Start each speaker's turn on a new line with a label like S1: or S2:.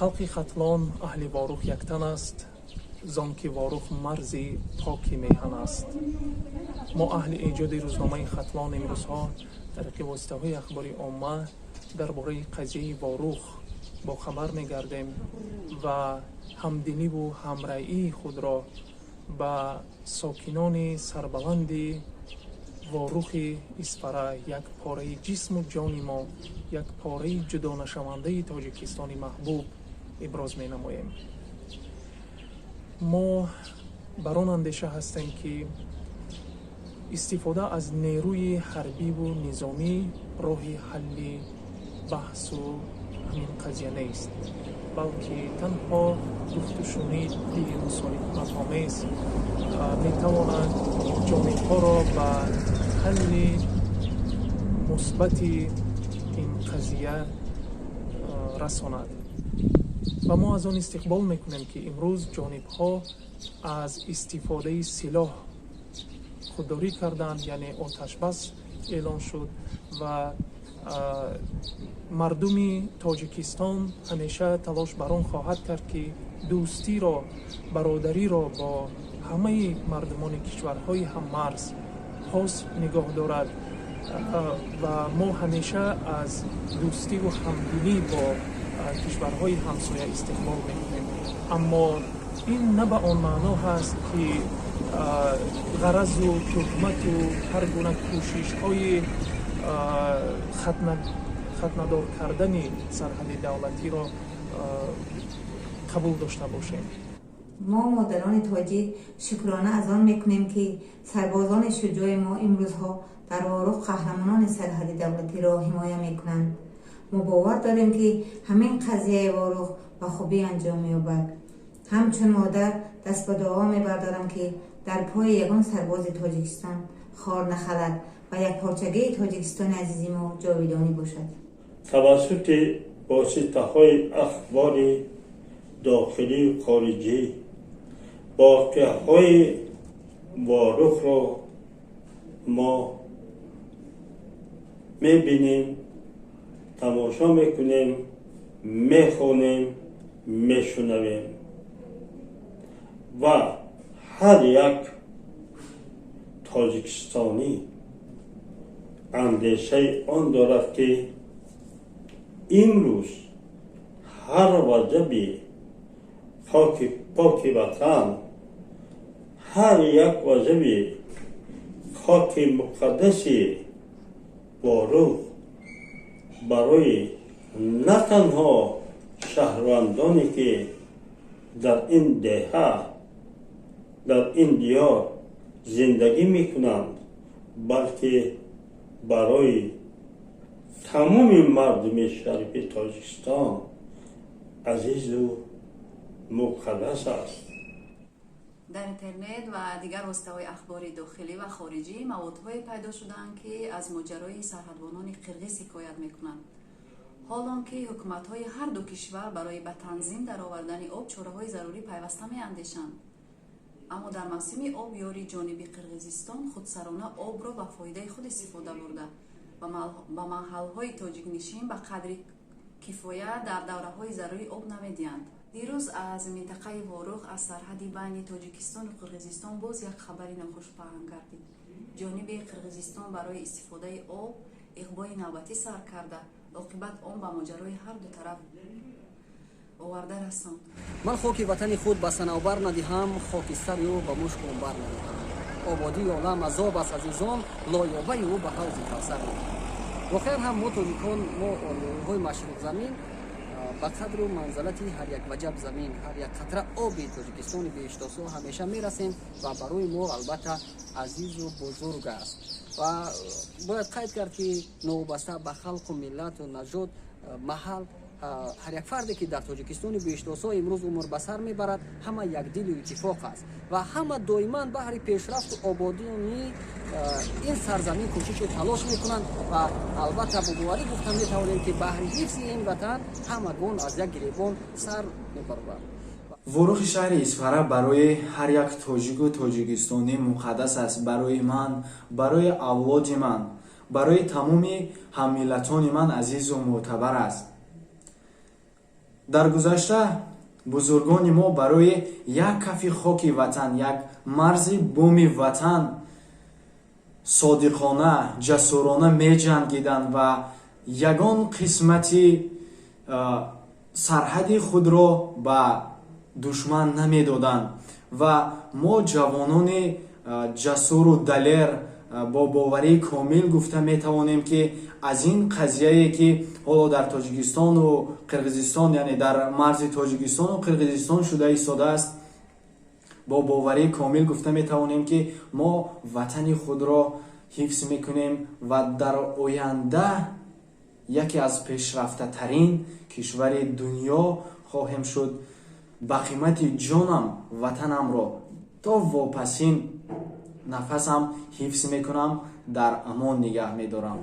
S1: Халқи Хатлон, аҳли Ворух яктан аст, зон ки Ворух марзи поки меҳан аст. Мо, аҳли эҷоди рӯзномаи Хатлон, имрӯзҳо тариқи воситаҳои ахбори омма дар бораи қазияи Ворух бохабар мегардем ва ҳамдиливу ҳамраии худро ба сокинони сарбаланди Ворухи Исфара, як пораи ҷисму ҷони мо, як пораи ҷудонашавандаи Тоҷикистони маҳбуб, иброз менамоем. Мо бар он андеша ҳастем, ки истифода аз нерӯи ҳарбиву низомӣ роҳи ҳалли баҳсу ҳамин қазия нест, балки танҳо гуфтушуниди мусолиҳатомез метавонад ҷонибҳоро ба ҳалли мусбати ин қазия расонад. Ва мо аз он истиқбол мекунем, ки имрӯз ҷонибҳо аз истифодаи силоҳ худдорӣ карданд, яъне оташбас эълон шуд. Ва мардуми Тоҷикистон ҳамеша талош бар он хоҳад кард, ки дӯстиро, бародариро бо ҳамаи мардумони кишварҳои ҳаммарз пос нигоҳ дорад. Ва мо ҳамеша аз дӯстиву ҳамдилӣ бо кишварҳои ҳамсоя истиқбол мекунем, аммо ин на ба он маъно ҳаст, ки ғаразу туҳмату ҳар гуна кӯшишҳои хатнадор кардани сарҳади давлатиро қабул дошта бошем.
S2: Мо, модарони тоҷик, шукрона аз он мекунем, ки сарбозони шуҷои мо имрӯзҳо дар Ворух қаҳрамонони сарҳади давлатиро ҳимоя мекунанд. Мо бовар дорем, ки ҳамин қазияи Ворух ба хубӣ анҷом меёбад. Ҳамчун модар даст ба дуо мебардорам, ки дар пои ягон сарбози Тоҷикистон хор нахалад ва якпорчагии Тоҷикистони азизи мо ҷовидонӣ бошад.
S3: Тавассути воситаҳои ахбори дохилию хориҷӣ воқеаҳои Ворухро мо мебинем, тамошо мекунем, мехонем, мешунавем ва ҳар як тоҷикистонӣ андешаи он дорад, ки имрӯз ҳар ваҷаби хоки поки ватан, ҳар як ваҷаби хоки муқаддаси Ворух барои на танҳо шаҳрвандоне, ки дар ин деҳа, дар ин диёр зиндагӣ мекунанд, балки барои тамоми мардуми шарифи Тоҷикистон азизу муқаддас аст.
S4: Дар интернет ва дигар воситаҳои ахбори дохилӣ ва хориҷӣ маводҳое пайдо шудаанд, ки аз моҷарои сарҳадбонони қирғиз ҳикоят мекунанд, ҳол он ки ҳукуматҳои ҳар ду кишвар барои ба танзим даровардани об чораҳои зарурӣ пайваста меандешанд. Аммо дар мавсими обёрӣ ҷониби Қирғизистон худсарона обро ба фоидаи худ истифода бурда, ба маҳалҳои тоҷикнишин ба қадри кифоя дар давраҳои зарурӣ об намедиҳанд. Дирӯз аз минтақаи Ворух, аз сарҳади байни Тоҷикистону Қирғизистон, боз як хабари нохуш паҳн гардид. Ҷониби Қирғизистон барои истифодаи об иғвои навбатӣ сар карда, оқибат он ба моҷарои ҳар ду тараф оварда расонд.
S5: Ман хоки ватани худ ба санавбар надиҳам, хоки сари ӯ ба мушку анбар надиҳам. Ободии олам азоб аст, азизон, лоёбаи ӯ ба ҳавзи Кавсар надиҳам. Воқеан ҳам мо, тоҷикон, мо ориёиҳои машриқзамин, ба қадру манзалати ҳар як ваҷаб замин, ҳар як қатра оби Тоҷикистони беҳиштосо ҳамеша мерасем ва барои мо албатта азизу бузург аст. Ва бояд қайд кард, ки новобаста ба халқу миллату нажод, маҳал, ҳар як фарде, ки дар Тоҷикистони беҳиштосо имрӯз умр ба сар мебарад, ҳама якдилу иттифоқ аст ва ҳама доиман баҳри пешрафту ободии ин сарзамин кӯшишу талош мекунанд. Ва албатта бо боварӣ гуфта метавонем, ки баҳри ҳифзи ин ватан ҳамагон аз як гиребон сар мебароранд.
S6: Ворухи шаҳри Исфара барои ҳар як тоҷику тоҷикистонӣ муқаддас аст. Барои ман, барои авлоди ман, барои тамоми ҳаммиллатони ман азизу мӯътабар аст. Дар гузашта бузургони мо барои як кафи хоки ватан, як марзи буми ватан содиқона, ҷасурона меҷангиданд ва ягон қисмати сарҳади худро ба душман намедоданд. Ва мо, ҷавонони ҷасуру далер, бо боварии комил гуфта метавонем, ки аз ин қазияе, ки ҳоло дар Тоҷикистону Қирғизистон, яъне дар марзи Тоҷикистону Қирғизистон шуда истодааст, бо боварии комил гуфта метавонем, ки мо ватани худро ҳифз мекунем ва дар оянда яке аз пешрафтатарин кишвари дунё хоҳем шуд. Ба қимати ҷонам ватанамро то вопасин нафасам ҳифз мекунам, дар амон нигаҳ медорам.